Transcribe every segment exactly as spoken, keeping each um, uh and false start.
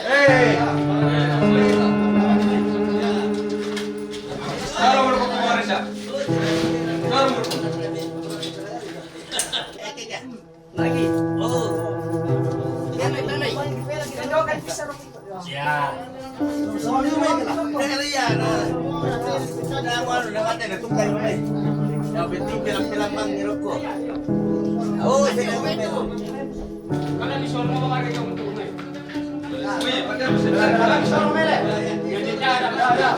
Hei. Lagi. Oh. Tanai, tanai. Ya. Dari ya, nah. Nah, anu, dah mati, dah tukar, nih. Yang penting bilang-bilang, Bang, di rokok. Oh, saya nggak tahu. Kalau di sono, Bang, ada yang untung, nih. Wih, pakai mesin. Kalau di sono, Bang. Jadi, ada, ada.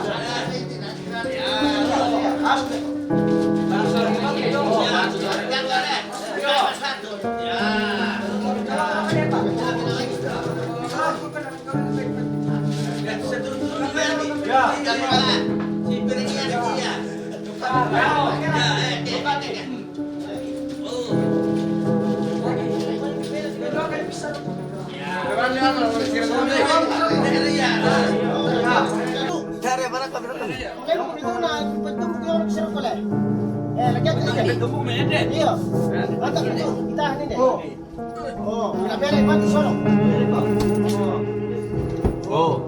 Iya. Antak itu, kita ini deh. Oh, kita beri mati sono. Oh. Oh.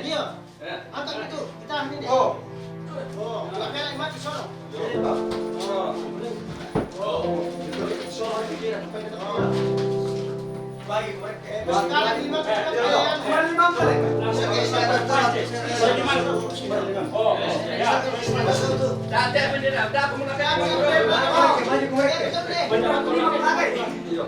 Iya. Antak itu, kita ini deh. Oh. Oh, nggak kena mati sono. Iya. Oh. Oh. Bagi mereka. Eh, sekarang ini mati, kita kalian. Kemarin lima kali. Oh, ya. Nanti apa dia dah? Udah, aku mau kasih. Bagi mereka. Benar, benar. Iya.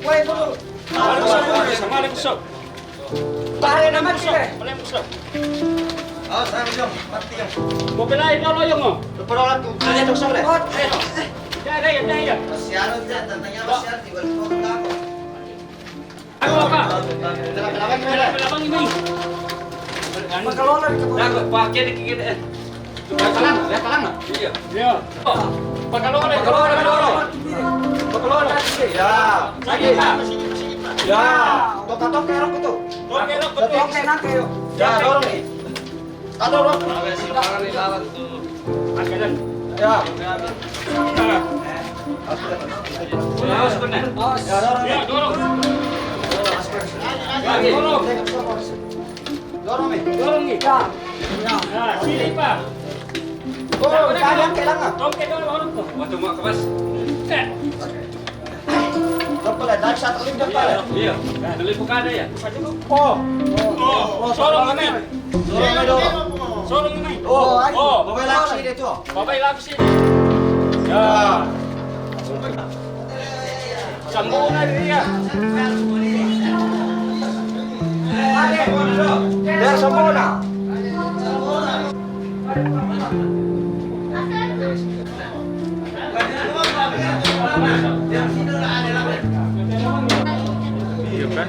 Waalaikumsalam. Waalaikumsalam. Bahaya nama sih. Waalaikumsalam. Oh, saya Jong, mati, Jong. Mau belain dulu, Jong, oh. Lupa orang tuh. Ada yang sore. Ayo. Ya, ya, ya, ya. Siaran, ya, tantangnya siaran di balik kota. Ayo, Pak. Kenapa, kenapa, gimana? Kenapa ini? Pakai lolong, pakai dikit, eh. Lihat tangan, lihat tangan, Pak. Iya. Iya. Pakai lolong, pakai lolong, pakai lolong. Pakai lolong. Ya. Lagi, Pak. Ya. Toka-toka rok itu. Toka rok, toka nanti, yuk. Ya, dorong nih. Tato, bro. Ya. Ya, dorong. Lagi, dorong. Dorong nih. Dorong nih. Ya. Ya, sini, Pak. Oh, kalian kelang, ah? Oke, dorong, dorong tuh. Waduh, mau ke, Mas. Eh. Iya, iya. Iya. Beli buka ada ya? Oh. Oh, sorong ini. Sorong ini. Sorong ini. Oh, oh. Bapak langsung itu. Bapak langsung. Ya. Sambungan dia. Biar sempurna. Iya kan?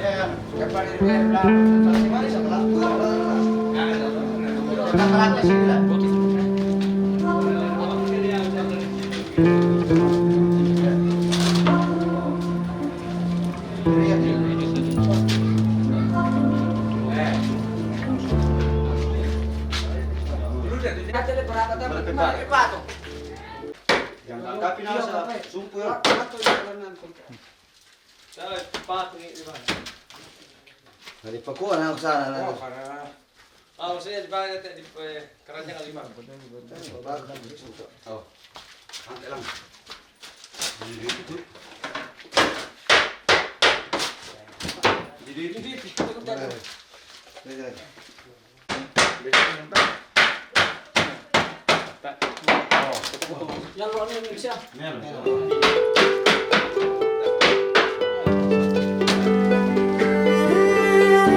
Yang tapi nasa sumpu ya. Dari pakuan aku sana. Oh, karena. Ah, maksudnya di mana, di, eh, keranjang lima. Oh. Santai lang. Jadi itu. Jadi itu. Jadi itu.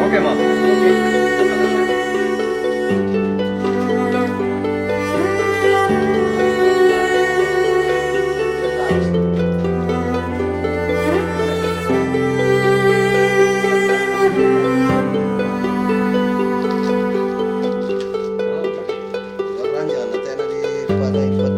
Oke, Mas. Orang jangan nanti anak di, di, di,